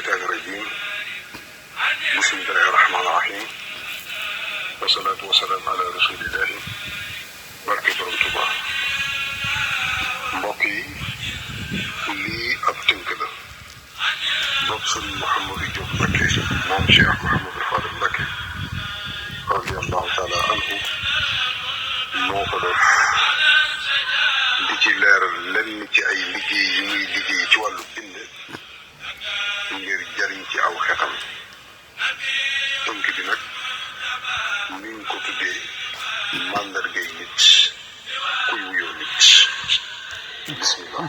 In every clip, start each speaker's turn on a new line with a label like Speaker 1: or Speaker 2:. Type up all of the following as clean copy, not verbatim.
Speaker 1: الشيطان الرجيم بسم الله الرحمن الرحيم والصلاة والسلام على رسول الله barke borom Tuuba mbokk yi lii ab tënk la bopp sëriñ Mouhamadou Diop Mbacké moom Cheikh Mouhamadou Fadel Mbacké radiyallahu taala anhu moo ko def di ci leeral lenn ci ay liggéey yu muy liggéey ci wàllu bind ngir jariñ ci aw xetam tënk bi nag mi ngi ko tuddee màndargay nit kuy wuyoo nit bismillah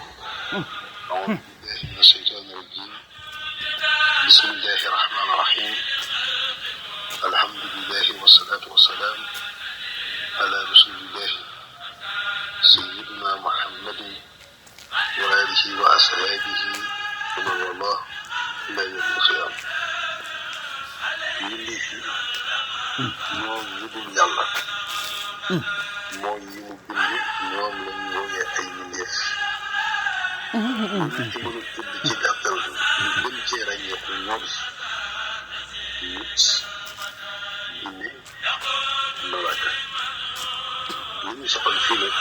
Speaker 1: أعوذ بالله من الشيطان الرجيم بسم الله الرحمن الرحيم الحمد لله والصلاة والسلام على رسول الله سيدنا محمد وآله وأصحابه ومن والاه إلى يوم القيامة من لي في ñoom ñu dul yàlla mooy yi mu bind ñoom lañ wooyee ay mbindeef ñu ci mën a tudd ci gàttal ñu gën cee ràññeeku ñoom nit jinne malaaka li ñu soxal fii nag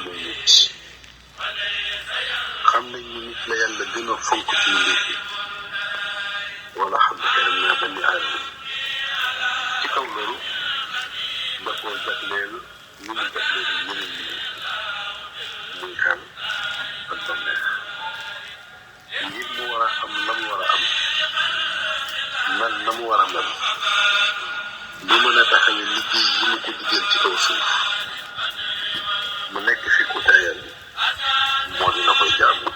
Speaker 1: mooy nit xam nañ ni nit la yàlla gën a fonk ci mbindeef yi wala xam ne karam naa bani aadama ci kaw loolu da koo jagleel ñu mu jagleel yeneen yi muy xel ak bànneex ngir mu war a am la mu war a am mel na mu war a mel bu mën a taxawee liggéey yi mu ko diggéen ci kaw suuf mu nekk fi ku tayal moo dina koy jaamu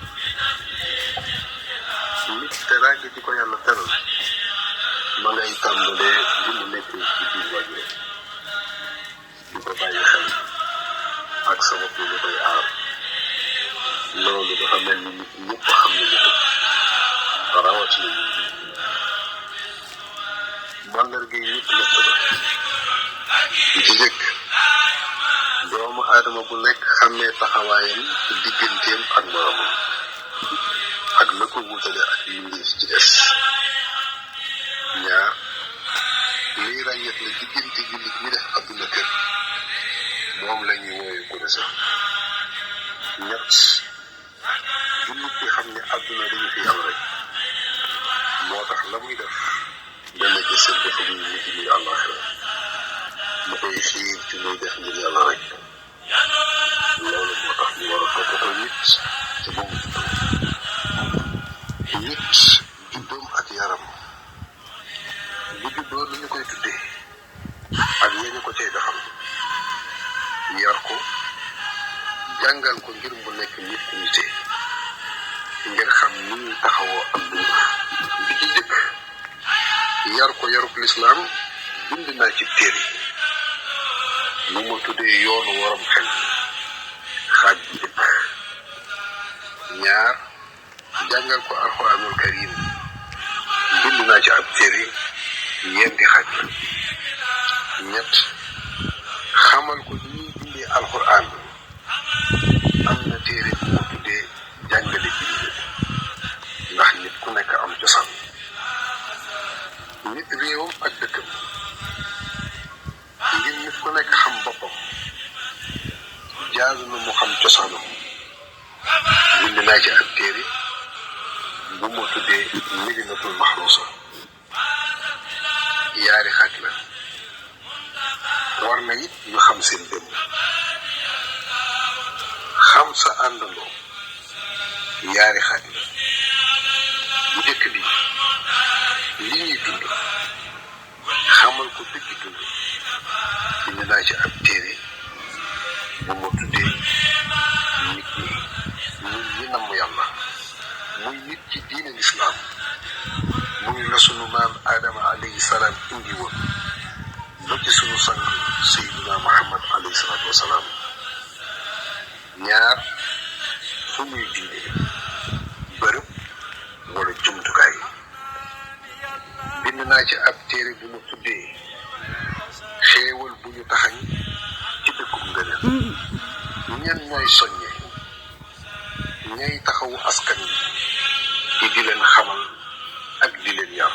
Speaker 1: nit teraanga di ko yàlla teral ma ngay tàmbalee li mu nekk ci biir waajur di ko bàyyi xel ak sabab lu koy aar loolu dafa mel ni nit ñëpp xam nañu ko rawatina ñu màndarga yi nit ñett la li ci jëkk doomu aadama bu nekk xàmmee taxawaayam ci digganteem ak moromam ak la ko wutale ak mbindeef ci des ñaar liy ràññeet la diggante jullit mi def adduna kër moom la ñuy wooye ku dese ñett jullit bi xam ne adduna dañu fi am rek moo tax la muy def dana jësal dafa muy nit muy àllaaxira mu koy xiir ci muy def ngir yàlla rek loolu moo tax ñu war a toppatoo nit ci boobu nit juddoom ak yaram bu juddoo lu ñu koy tuddee ak yéen ko cay defal yar ko jàngal ko ngir mu nekk nit ku nite ngir xam ni ñuy taxawoo am dund bi ci jëkk yar ko yarub lislaam bind naa ci téere lu ma tuddee yoonu waram xel xaaj bi jëkk ñaar jàngal ko alxuraanul karim bind naa ci ab téere ñeenti xaaj la ñett xamal ko ni ñuy bindee alxuraan am na téere bu ma tuddee jàngale bind ndax nit ku nekk am cosaan nit réewam ak dëkkam ngir nit ku nekk xam boppam jaazu na mu xam cosaanam bind naa ci ab téere bu ma tuddee Medinatul Maxluusa yaari xaaj la war na it ñu xam seen démb xam sa àndandoo yaari xaaj la bu njëkk bi li ñuy dund xamal ko dëgg dund bind naa ci ab téere bu ma tuddee nit ñi ñun ñi namm yàlla muy nit ci diine lislaam muy la sunu maam Adama alayhi salaam indi woon ba ci sunu sang Seydina Muhammad alayhi salaatu wasalaam ñaar fu muy dindee bërëb wala jumtukaay bind naa ci ab téere bu mu tuddee xéewal bu ñu taxañ ci dëkkub ngëneel ñen ñooy soññe ñay taxawu askan wi di leen xamal ak di leen yar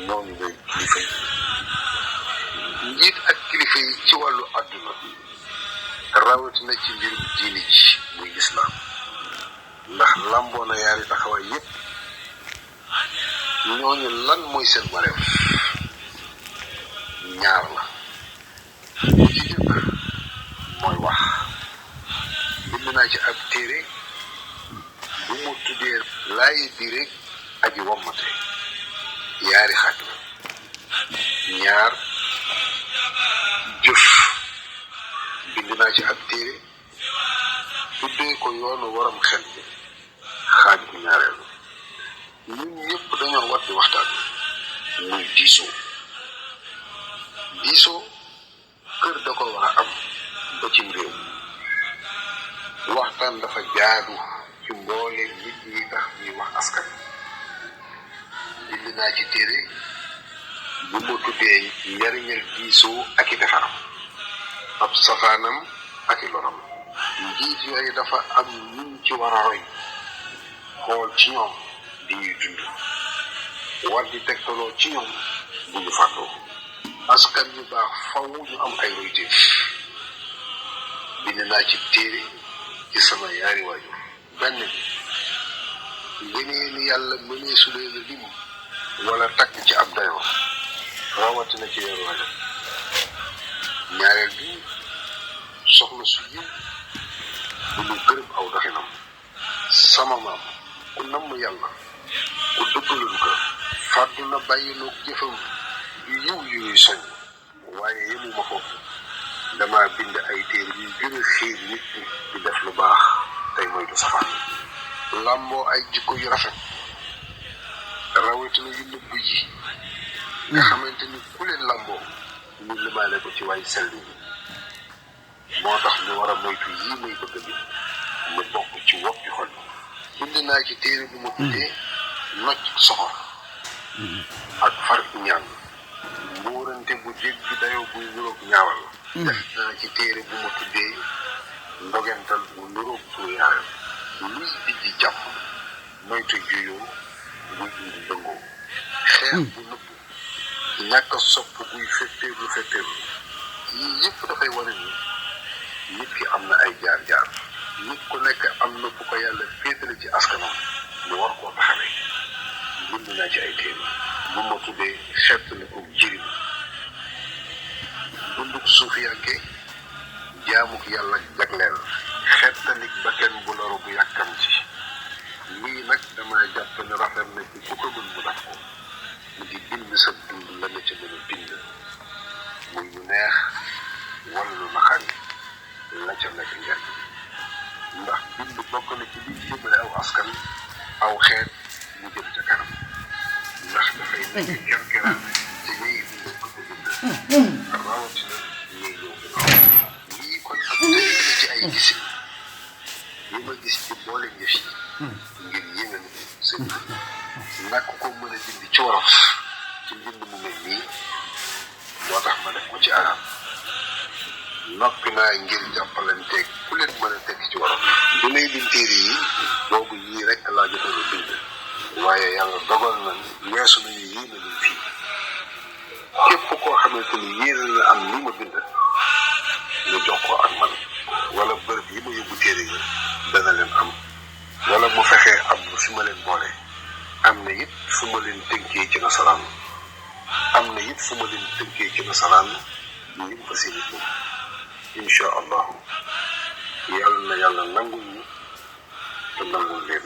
Speaker 1: ñooñu ñooy kilifa yi njiit ak kilifa yi ci wàllu àdduna rawatina ci mbirum diini ji muy lislaam ndax lamboo na yaari taxawaay yépp ñooñu lan mooy seen wareef ñaar la bu ci jëkk mooy wax bind naa ci ab téere bu mu tuddee laayi biire aji wommate yaari xaaj la ñaar jëf bind naa ci ab téere tuddee ko yoonu waram xel bi xaaj bu ñaareelu ñun ñëpp dañoo war di waxtaan muy diisoo kër da ko war a am ba cim réew waxtaan dafa jaadu ci mbooleem nit ñi tax ñuy wax askan bind naa ci téere bu ma tuddee njariñal diisoo ak i defaram ab safaanam ak i loram njiit yooyu dafa am ñun ci war a roy xool ci ñoom di ñuy dund war di tegtaloo ci ñoom bu ñu fàttoo askan ñu baax faw ñu am ay royteef bind naa ci téere ci sama yaari waajur benn bi ngënee ni yàlla mënee su leen a lim wala takk ci ab dayoo rawatina ci weeru Rajab ñaareel bi soxna su yiw bu ñu gërëm aw doxinam sama maam ku namm yàlla ku dëggaloon ko fàddu na bàyyiloo jëfam yu yiw yu ñuy soñ waaye yemuma foofu dama bind ay téere yu gën a xiir nit ñi di def lu baax tey moytu safaan làmboo ay jikko yu rafet rawatina yu nëbb yi nga xamante ni ku leen làmboo ñu limaale ko ci waay sell yi moo tax ñu war a moytu yii muy bëgg bi mu bokk ci woppi xol bind naa ci téere bu ma tuddee nocc soxor ak far ñaan mbuurante bu jéggi dayoo buy nuroog ñaawal def naa ci téere bu ma tuddee ndogental bu nuroog tuuyaayam luy dijji jàmm moytu juyoo buy indi dëngoo xeex bu nëbb ñàkk a sopp buy fetteerlu yii yëpp dafay wane ni nit ki am na ay jaar-jaar nit ku nekk am na bu ko yàlla féetale ci askanam mu war koo taxawee bind naa ci ay téere bu ma tuddee xettaliku jirim dunduk suufiyanke jaamuk yàlla jagleel xettalik ba kenn bu loru bu yàkkam ci lii nag dama jàpp ne rafet na ci ku ko mën mu def ko mu di bind sa dund la nga ca mën a bind muy lu neex wala lu naqari la ca nekk njariñ ndax bind bokk na ci liy jëmale aw askan aw xeet mu jëm ca kanam ndax dafay nekk kerkeraan ci ñuy bind ko bind rawatina ñuy ñëw lii kon ak tënk la ci ay gisin yi ma gis ci boole njëf yi ngir yéngal seen nak ko mën a bind ci wolof ci mbind mu mel nii moo tax ma def ko ci arab noppi naa ngir jàppalanteeg ku leen mën a teg ci wolof bi may bind téere yi boobu yii rek laa jotoon a bind waaye yàlla dogal na weesu nañu yéene luñ fii képp koo xamante ni yéene na am li ma bind nga jox ko ak man wala bërëb yi ma yóbbu téere yi dana leen am wala mu fexee am fi ma leen boole am na it fu ma leen tënkee ci nasaraan ngir fa seeni tur incha allahu yàlla na yàlla nangul ñu te nangul leen